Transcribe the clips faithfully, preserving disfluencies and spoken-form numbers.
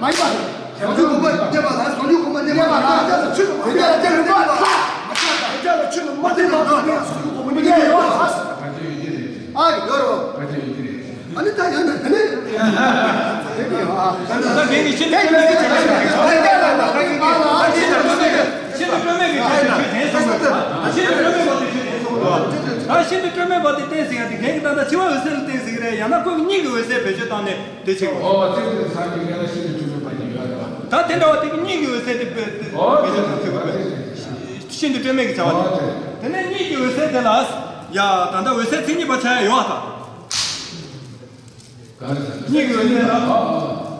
མ་ཡིན་པ། ཟུང་འཇུག་གོམས་པ་རྙེད་པ་ལ་ཟུང་འཇུག་གོམས་པ་རྙེད་པ་ལ། དེ་ལ་ཆོས་ཀྱི་མ་དེ་ལ་ཆོས་ཀྱི་མ་དེ་ལ་ཆོས་ཀྱི་མ་དེ་ལ་ཟུང་འཇུག་གོམས་པ་རྙེད་ཡོད། ཨ་ཡོད་རོ། ཨ་ནི་ད་ཡོད་ན་དེ་ནས་དེ་ནས་ཨ། ད་ངེད་ཀྱི་ཤིན་ཏུ་དཀོན་མེད་ཀྱི་ཆ་ནས་ཤིན་ཏུ་དཀོན་མེད་ཀྱི་ཆ་ནས་ཤིན་ཏུ་དཀོན་མེད་པ་དེ་ཆོས་ཅན་གསུངས་པ། ད་ཤིན་ཏུ་དཀོན་མེད་པ་དེ་བསྟན་ཟིན་ཡ་དེ་ངེད་ཀྱི་ད་ལྟ་འཆི་བ་འོད་གསལ་ལ་བསྟན་ཟིན་གྱི་རེད། ཡང་ན་ཁོ་གཉིད་ཀྱི་འོད་གསལ་བེད་སྤྱོད་བཏང་ནས་དེ་བྱེད་དགོས། ཨོ་བ་ཚེ་འདིར་སངས་རྒྱས་ངེད་ལ་ཤིན་ཏུ་དཀོན་མེད་པ་ཅིག་ཡོད་རེད་པ། ད་དེ་འདྲ་བ་དེ་གཉིད་ཀྱི་འོད་གསལ་དེ་བེད་ཨོ་སྤྱོད་བཏང་ཟེར་དགོས་པས། ཤིན་ཏུ་དཀོན་མེད་ཀྱི་བྱ་བ་དེ། དེ་ནས་གཉིད་ཀྱི་འོད་གསལ་དེ་ལ་ཡ་ད་ལྟ་འོད་གསལ་མཚན་ཉིད་པ་ཆགས་ཡ་ཡོད་ཨ་ད། གཉིད་ཀྱི་འོད་གསལ་ལ།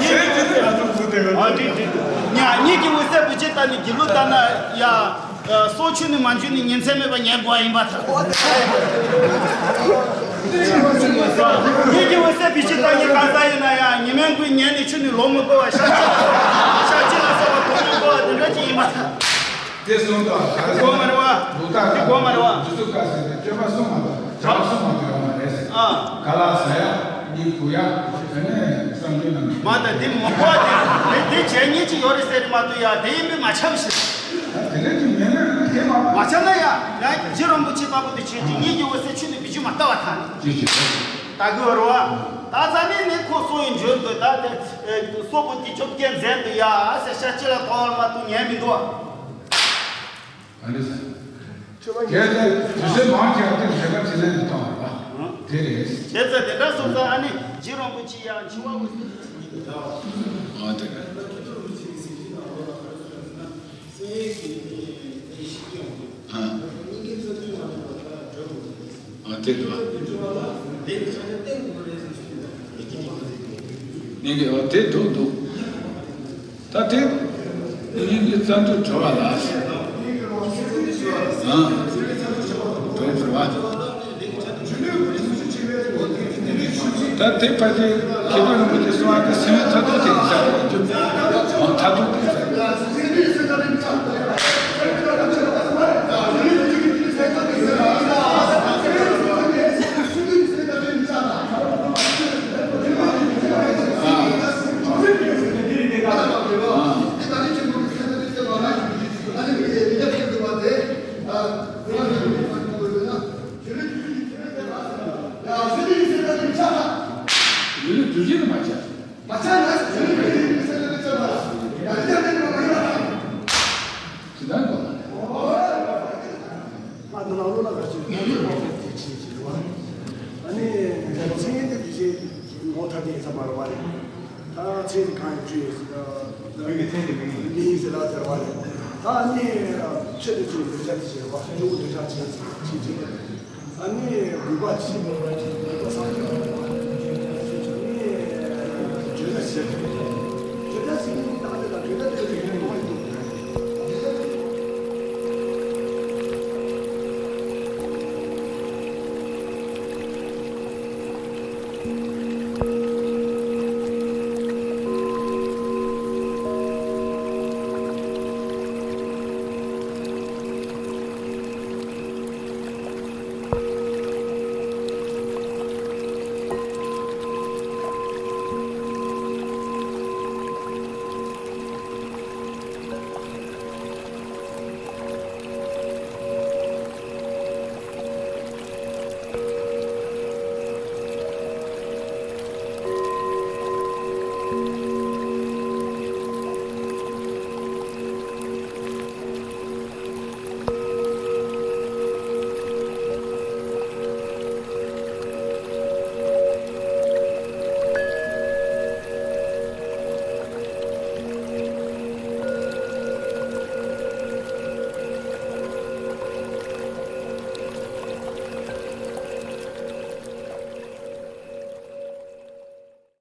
ཟས་ཅི་ཟེར་ང་ཚོ་ཟུར་དེ་ག་ཨ་འགྲིག་འགྲིག་ཉ་གཉིས་ཀྱི་འོད་གསལ་བུ་ཅི་ལྟ་ནི་དགེ་ལུགས་ལྟ་ན་ཡ། སྲོག་ཆུད་ནས་མ་འཇུས་ནས་ཉིན་མཚན་མེད་པར་ཉལ་དགོས་པ་ཡིན་པ་དང་། ཡིད་ཀྱི་འོད་གསལ་བི་ཤི་ལྟ་ཉིད་གང་ཟག་ཡིན་ན་ཡང་ཉི་མའི་མགོའི་ཉལ་ནས་ཆུ་ནས་ལོག་མི་དགོས་པ་ཤ་ཤ་ཤ་ཅི་ལ་སོགས་པ་དོགས་མི་དགོས་པ་དེ་འདྲ་ཅིག་ཡིན་པ་དང་། དེ་གསུངས་དང་། དེ་དགོས་མ་རེད་བ། ལུགས་དག་དེ་དགོས་མ་རེད་བ། རྗེས་སུ་བཀའ་ཟེར་ཏེ་སྤྱོད་པ་གསུམ་མ་གཏོགས་བྱ་བ་གསུམ་མ་གཏོགས་ཡོད་མ་རེད་ཟེར། ཨ། ག་ལ་ཟ་ཡ། གཉིད་ཁུག་ཡ། དེ་ནས་བསམ་གཞིག་གནང་། མ་ད་དེ་མི་དགོས་དེ། དེ་དེ་བྱས་ཉིད་ཅིག་ཡོད་རེད་ཟེར་མ་གཏོགས་ཡ་དེ་ཡིན་པས་མ་ཆགས་ཤིག་དེ་འདྲ་ཅིག་མེད་ན་དེ་མ། མ་ཆགས་ན་ཡ། ཡ་རྗེ་རིན་པོ་ཆེ་ལྟ་བུ་དེ་བྱས་ཅིག་ཉིད་ཀྱི་འོད་གསལ་ཆུད་ནས་བི་ཅུ་མ་ལྟ་བ་དང་། ཅི་ཞིག་ལྟ་གི་ཡོད་རེད་བ། ད་ཙམ་ནས་ནི་ཁོ་སོ་ཡི་འཇོན་འདུག་ད་དེ་སོ་པོ་དེ་ཆོ་སྐད་མཛད་འདུག་ཡ་ཟེར་ཤ་ཅི་ལ་དོ་བར་མ་གཏོགས་ཉན་མི་འདུག་ཨ་ནི་ཟེར། དེ་ལྟར་དུས་ཚོད་མང་ཆེ་བ་དེ་ལས་ཀ་བྱེད་ལས་དུ་བཏང་བ་རེད་པ། དེ་རེད། བྱས་ཙང་དེ་འདྲ་སོང་ཙང་ཨ་ནི་རྗེ་རིན་པོ་ཆེ་ཡང་འཆི་བ་འོད་གསལ། ཨ་དེ་རེད། ཨ། ཨ་དེ་རེད་པ། ནས་ཀྱི་འོ་དེ་འདུག་འདུག་ད་དེ་ཉིད་ཀྱི་རྩ་མདུད་གྲོལ་བ་ལ། ཨ། གྲོལ་གྲོལ་བ། ད་དེ་ཕལ་ཆེར་མཁས་པ་རིན་པོ་ཆེ་གསུང་བ་དེ་སེམས་མཐའ་ཐུག་དེ་ཡིན་ས་རེད། འོ་མཐའ་ཐུག་དེ་ཡིན་ས་རེད། ཅིག་ཡོད་ཟེར་ན། བོད་ཀྱི་མཚན་དེ་མིང་ཡིན། མིང་ཡིན་ཟེར་ལ་ཟེར་བ་རེད། ད་ནི་ཆེད་དུ་ཅིག་འདོད་ཆགས་ཅིག་བྱེད་པ། གཅིག་པུ་འདོད་ཆགས་ཅིག་བྱེད་ཅིག་ཨ་ནི་དགོས་པ་ཅིག་དགོས་པ་སངས་རྒྱས་པ་ནི་བརྗོད་ན་ཟེར།